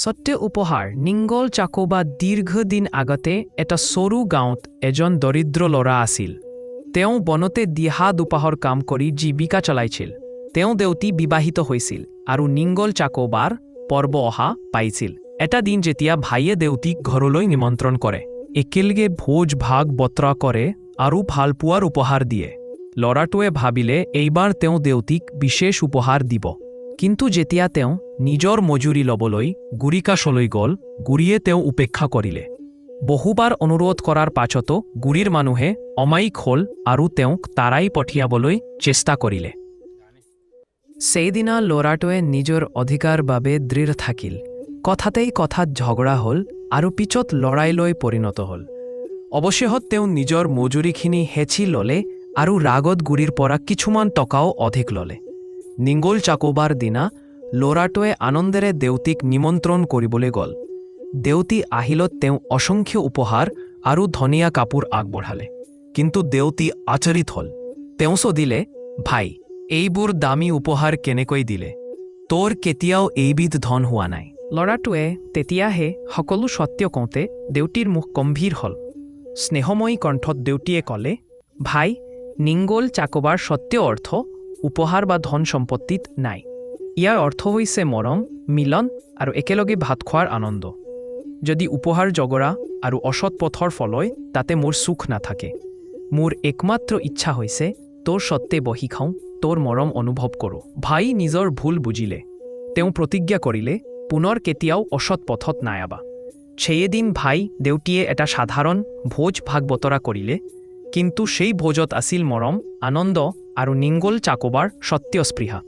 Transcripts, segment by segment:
সত্য উপহাৰ। নিংগল চাকোবা দীৰ্ঘদিন আগতে এটা সৰু গাঁৱত এজন দৰিদ্ৰ ল'ৰা আছিল। তেওঁ বনতে দিহা দুপাহৰ কাম কৰি জীৱিকা চলাইছিল। তেওঁ দেউতি বিবাহিত হৈছিল আৰু নিংগল চাকোবাৰ পৰ্ব অহা পাইছিল। এটা দিন যেতিয়া ভাইয়ে দেউতিক ঘৰলৈ নিমন্ত্ৰণ কৰে, একেলগে ভোজ ভাগ বতৰা কৰে আৰু ভালপোৱাৰ উপহাৰ দিয়ে। ল'ৰাটোৱে ভাবিলে এইবাৰ তেওঁ দেউতিক বিশেষ উপহাৰ দিব। কিন্তু যেতিয়া তেওঁ নিজৰ মজুৰি ল'বলৈ গুৰি কাষলৈ গ'ল, গুৰিয়ে তেওঁ উপেক্ষা কৰিলে। বহুবাৰ অনুৰোধ কৰাৰ পাছতো গুৰিৰ মানুহে অমায়িক হ'ল আৰু তেওঁক তাৰাই পঠিয়াবলৈ চেষ্টা কৰিলে। সেইদিনা ল'ৰাটোৱে নিজৰ অধিকাৰ বাবে দৃঢ় থাকিল। কথাতেই কথাত ঝগৰা হ'ল আৰু পিছত লৰাইলৈ পৰিণত হ'ল। অৱশেষত তেওঁ নিজৰ মজুৰিখিনি হেঁচি ল'লে আৰু ৰাগত গুৰিৰ পৰা কিছুমান টকাও অধিক ল'লে। নিংগল চাকোবাৰ দিনা ল'ৰাটোৱে আনন্দেৰে দেউতিক নিমন্ত্ৰণ কৰিবলৈ গ'ল। দেউতি আহিলত তেওঁ অসংখ্য উপহাৰ আৰু ধনীয়া কাপোৰ আগবঢ়ালে। কিন্তু দেউতি আচৰিত হ'ল। তেওঁ সুধিলে, ভাই, এইবোৰ দামী উপহাৰ কেনেকৈ দিলে? তোৰ কেতিয়াও এইবিধ ধন হোৱা নাই। ল'ৰাটোৱে তেতিয়াহে সকলো সত্য কওঁতে দেউতিৰ মুখ গম্ভীৰ হ'ল। স্নেহময়ী কণ্ঠত দেউতিয়ে ক'লে, ভাই, নিংগল চাকোবাৰ সত্য অৰ্থ উপহাৰ বা ধন সম্পত্তিত নাই। ইয়াৰ অৰ্থ হৈছে মৰম, মিলন আৰু একেলগে ভাত খোৱাৰ আনন্দ। যদি উপহাৰ জগৰা আৰু অসৎ পথৰ ফলয়, তাতে মোৰ সুখ নাথাকে। মোৰ একমাত্ৰ ইচ্ছা হৈছে তোৰ সত্তে বহি খাওঁ, তোৰ মৰম অনুভৱ কৰোঁ। ভাই নিজৰ ভুল বুজিলে। তেওঁ প্ৰতিজ্ঞা কৰিলে, পুনৰ কেতিয়াও অসৎ পথত নায়াবা। সেইদিন ভাই দেউতিয়ে এটা সাধাৰণ ভোজ ভাগ বতৰা কৰিলে, কিন্তু সেই ভোজত আছিল মৰম, আনন্দ আৰু নিংগল চাকোবাৰ সত্য স্পৃহা।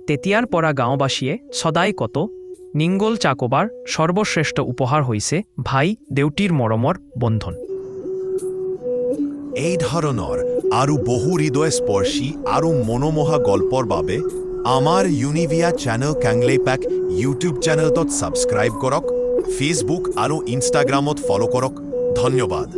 তেতিয়াৰ পৰা গাঁওবাসীয়ে সদায় কত, নিংগল চাকোবাৰ সৰ্বশ্ৰেষ্ঠ উপহাৰ হৈছে ভাই দেউতিৰ মৰমৰ বন্ধন। এই ধৰণৰ আৰু বহু হৃদয়স্পৰ্শী আৰু মনোমোহা গল্পৰ বাবে আমাৰ ইউনিভিয়া চেনেল কাংলেপাক ইউটিউব চেনেলটোত ছাবস্ক্ৰাইব কৰক, ফেচবুক আৰু ইনষ্টাগ্ৰামত ফ'ল' কৰক। ধন্যবাদ।